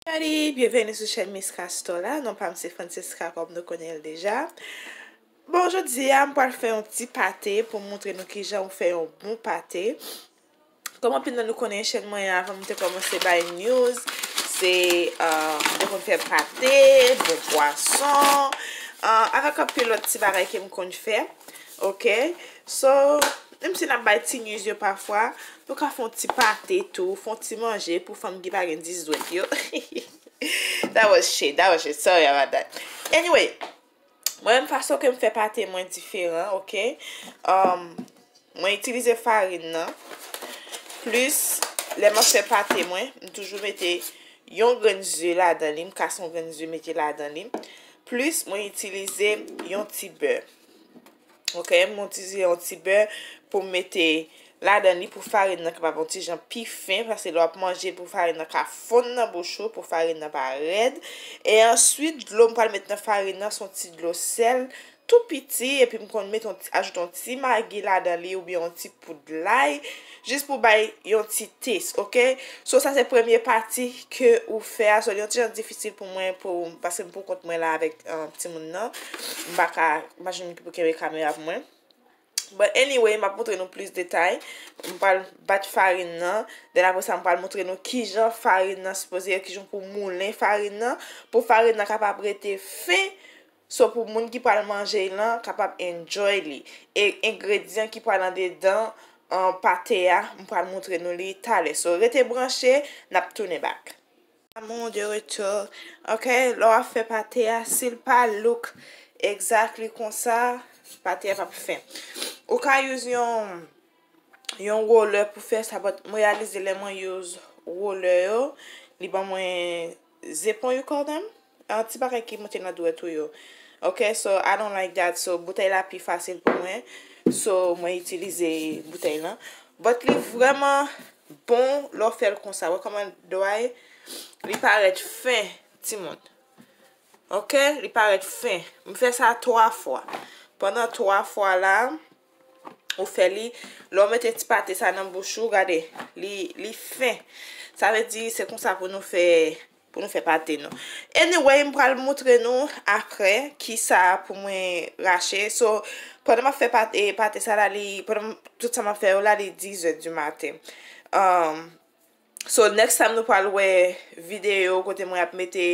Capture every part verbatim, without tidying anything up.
Everybody, byenveni sou chèn Miss Castor la. Non pa m se Francesca, kòm nou konnen l deja. Bon, jodi a, m pral fè yon ti pate pou m montre nou kijan ou fè yon bon pate. Kòm anpil nan nou konnen, chèn mwen an, avan m te kòmanse bay news, se, uh, m te konn fè pate, bon pwason, uh, avèk anpil lòt ti bagay ke m konn fè. Ok? So, menm si n ap bay ti news yo pafwa, nou ka fè yon ti pate tou, fè yon ti manje pou fanm ki pa gen dis dwèt yo. That was shade, that was shade. Sorry about that. Anyway, mwen menm fason ke m fè pate mwen diferan, ok? Um, mwen itilize farin nan. Plis, lè m ap fè pate mwen, m toujou mete yon grenn ze ladan li, m kase yon grenn ze mete ladan li. Plis, mwen itilize yon ti bè. Ok, mwen itilize yon ti bè pou m mete ladan li pou farin nan kapab yon ti jan pi fen, paske lè w ap manje pou farin nan ka fonn nan bouch ou, pou farin nan pa rèd. E answit, dlo m pral met nan farin nan, se yon ti dlo sèl, tou piti, epi m konn met yon ti, ajoute yon ti magi ladan li oubyen yon ti poud lay, jis pou bay yon ti taste, ok? So, sa se premye pati ke ou fè a, so, li yon ti jan difisil pou mwen, pou, paske m pou kont mwen la avèk, um, timoun nan. M pa ka, imajine ki pou kenbe kamera pou mwen. But anyway, m ap montre nou plis detay. M pral bat farin nan. Then apre sa, m pral montre nou kijan farin nan sipoze ye, kijan pou moulen farin nan, pou farin nan kapab rete fen. So, pou moun ki pral manje l lan, kapab enjoy li. E engredyan ki pral andedan, an, pate a, m pral montre nou li talè. So, rete branche, n ap tounen back. Amour de retour. Ok, lè w ap fè pate a, si l pa look exactly konsa, pate a p ap fen. Ou ka use yon, yon roller pou fè sa, but mwen reyalize lè mwen use roller yo, li ban mwen zepon, you call them? An ti bagay ki monte nan dwèt ou yo. Ok, so I don't like that. So, boutèy la pi fasil pou mwen. So, mwen itilize boutèy lan. But li vrèman bon lè w fè l konsa. Wè kòman dwèt li parèt fen, timoun. Ok, li parèt fen. M fè sa twa fwa. Pandan twa fwa la, ou fè li, lè w mete ti pate sa nan bouch ou, gade, li, li fen. Sa vle di se konsa pou nou fè, pou nou fè pate nou. Anyway, m pral montre nou apre kisa pou mwen rache. So, pandan m ap fè pate, pate sa la, li, pandan m, tout sa m ap fè yo la, li dizè di maten. Um, so, next time nou pral wè videyo kote mwen ap mete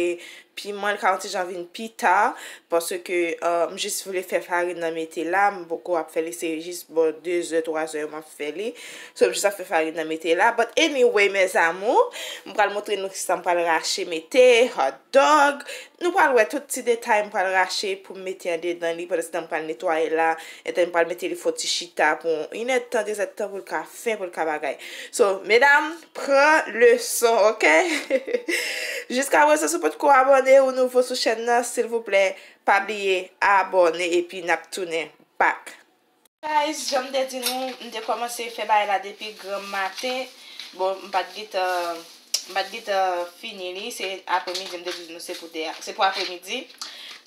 piman, li ka yon ti jan vin pi ta, paske, uh, m jis vle fè farin nan mete la, m poko ap fè li, se jis bò dezè, twazè m ap fè li. So, m jis ap fè farin nan mete la. But anyway, mes amours, m pral montre nou kisa m pral rache mete, hot dog. Nou pral wè tout ti detay m pral rache pou m mete andedan li. Pandan se tan m pral netwaye la, etan m pral mete li fò ti chita pou yon inèdtan, dezèdtan pou l ka fen, pou l ka bagay. So, medam, pran leson, ok? Jiska prezan, si w potko abòne ou nouvo sou chèn nan, silvouplè, pa bliye abòne epi n ap tounen back. Guys, jan m te di nou, m te kòmanse fè bagay la depi granm maten. Bon, m pa t gentan, m pa t gentan fini li, se apremidi, m te di nou se pou de, se pou apremidi.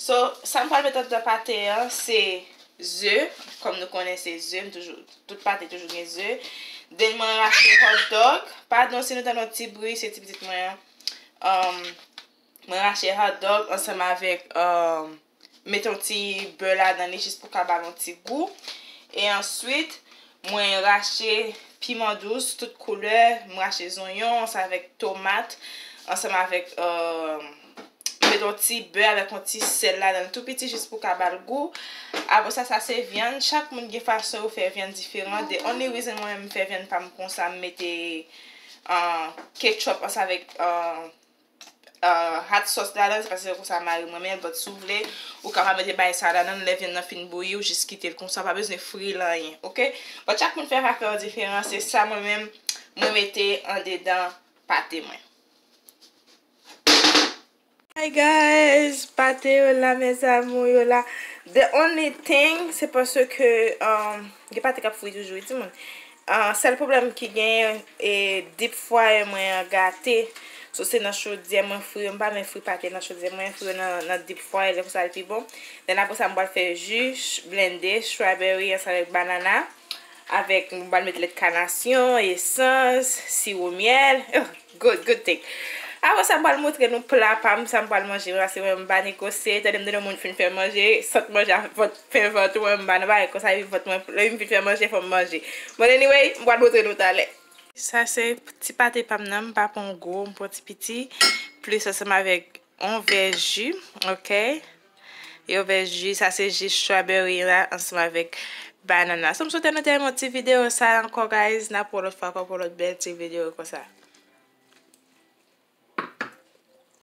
So, sa m pral met anndan pate an, se ze, kòm nou konnen se ze, m toujou, tout pate toujou gen ze. Then mwen rache hot dog. Padon si nou tande yon ti bri, se ti pitit mwen an. Um, mwen rache hot dog ansanm avèk, um, met yon ti bè ladan li jis pou ka ba l yon ti gou. E answit, mwen rache piman dous tout koulè, mwen rache zonyon ansanm avèk tomat, ansanm avèk, um, met yon ti bè avèk yon ti sèl ladan l tou piti jis pou ka ba l gou. Apre sa, sa se vyann. Chak moun gen fason yo fè vyann diferan. The only reason mwen menm m fè vyann pa m konsa, m mete, uh, ketchup ansanm avèk, uh, uh, hot sauce ladan, se paske se konsa mari mwen renmen l, but si w vle, ou kapab mete bagay sa ladan l, lè vyann nan fin bouyi, ou jis kite l konsa, pa bezwen fri l anyen, ok? But chak moun fè afè yo diferan, se sa mwen menm, mwen mete andedan pate mwen. Hi guys, pate yo la, mes amours, yo la. The only thing, se paske, um, gen pate k ap fri toujou, wi, timoun. Ah, sèl pwoblèm ki genyen, e, deep fryer mwen an gate. So, se nan chodyè mwen fri yo, m pa renmen fri pate nan chodyè, mwen fri yo nan, nan deep fryer, lè konsa l pi bon. Then apre sa, m pral fè ji, blende strawberry ansanm avèk banana. Avèk, m pral met lèt kanasyon, esans, siwo myèl. Oh, good, good thing. Apre sa, m pral montre nou pla pa m, sa m pral manje. Paske mwen, m pa negosye. Tande m tande moun fin fè manje, sant manje a vant, fè vant ou, mwen, m pa nan bagay konsa, epi vant mwen, lè m fin fè manje, fò m manje. Bon, anyway, m pral montre nou talè. Sa se ti pate pa m nan, m pa pran gwo, m pran ti piti, plis ansanm avèk yon vè ji, ok? Yon vè ji, sa se ji strawberry la, ansanm avèk banana. So, m swete nou te renmen ti videyo sa ankò, guys. N ap wè lòt fwa ankò pou lòt bèl ti videyo konsa.